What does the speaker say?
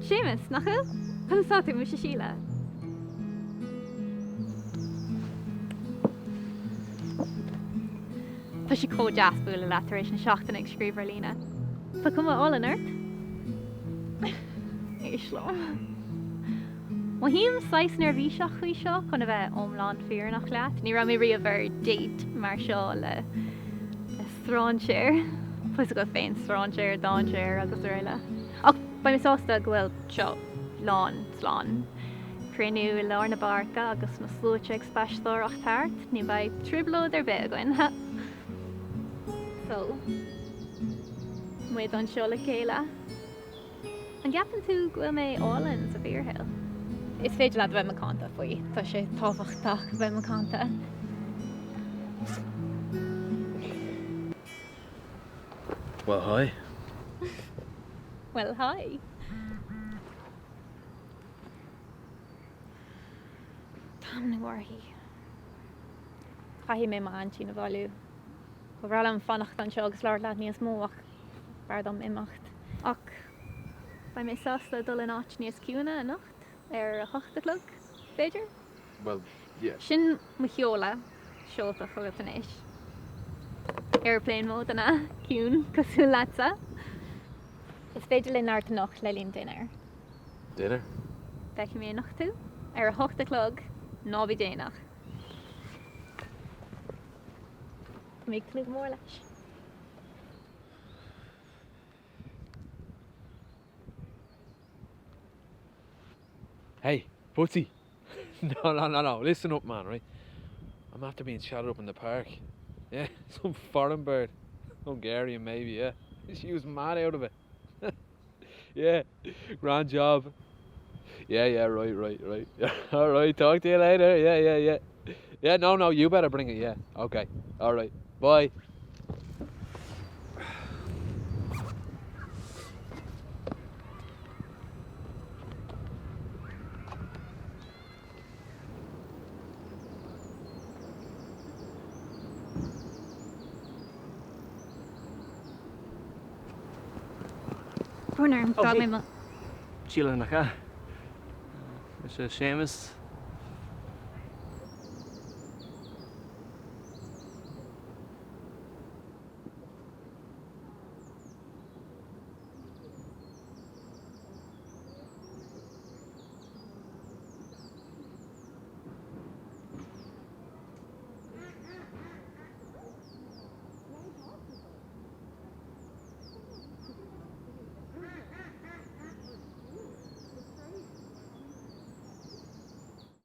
Séamus, nach bhfuil? Conas tá tú? Mise Síle. Tá sé chomh deas bualadh leat tar éis na seachtaine ag scríobh ar líne. Tá cuma álainn ort. Éist liom. Mothaím saghas neirbhíseach faoi seo, chun a bheith iomlán fírinneach leat. Ní raibh mé riamh ar date mar seo le strainséir. Tá fhios agat féin, strainséir, dainséar agus araile. Ach beidh mé sásta go bhfuil seo lán slán. Cruinniú i lár na páirce agus na sluaite ag spaisteoireacht thart, ní bheidh trioblóid ar bith againn. So, muid anseo le chéile. An gceapann tú go bhfuil mé álainn sa bhfíorshaol? Is féidir leat a bheith macánta faoi, tá sé tábhachtach a bheith macánta. Well hi. Well hi. Damnú uirthi. Caithfidh mé m'aintín a bhailiú. Ba bhreá liom fanacht anseo agus labhairt leat níos mó ach b'fhearr dom imeacht. Ach beidh mé sásta dul in áit níos ciúine anocht ar a hocht a chlog, b'fhéidir? Well, yeah. Sin mo sheoladh seolta chugat anois. Airplane mode, an ea? Ciúin, cosúil leatsa. Is féidir linn labhairt anocht le linn dinnéir. Dinner? Feicfidh mé anocht thú. Ar a hocht a chlog, ná bí déanach. Tá mé ag tnúth go mór leis. Hey, Butty! No, no, no, no, listen up man, right? I'm after being shot up in the park. Yeah, some foreign bird. Hungarian maybe, yeah. She was mad out of it. Yeah, grand job. Yeah, yeah, right, right, right. All right, talk to you later. Yeah, yeah, yeah. Yeah, no, no, you better bring it, yeah. Okay, all right. Bye. Brón orm, d'fhág mé mo. Síle nach ea? Mise Séamus.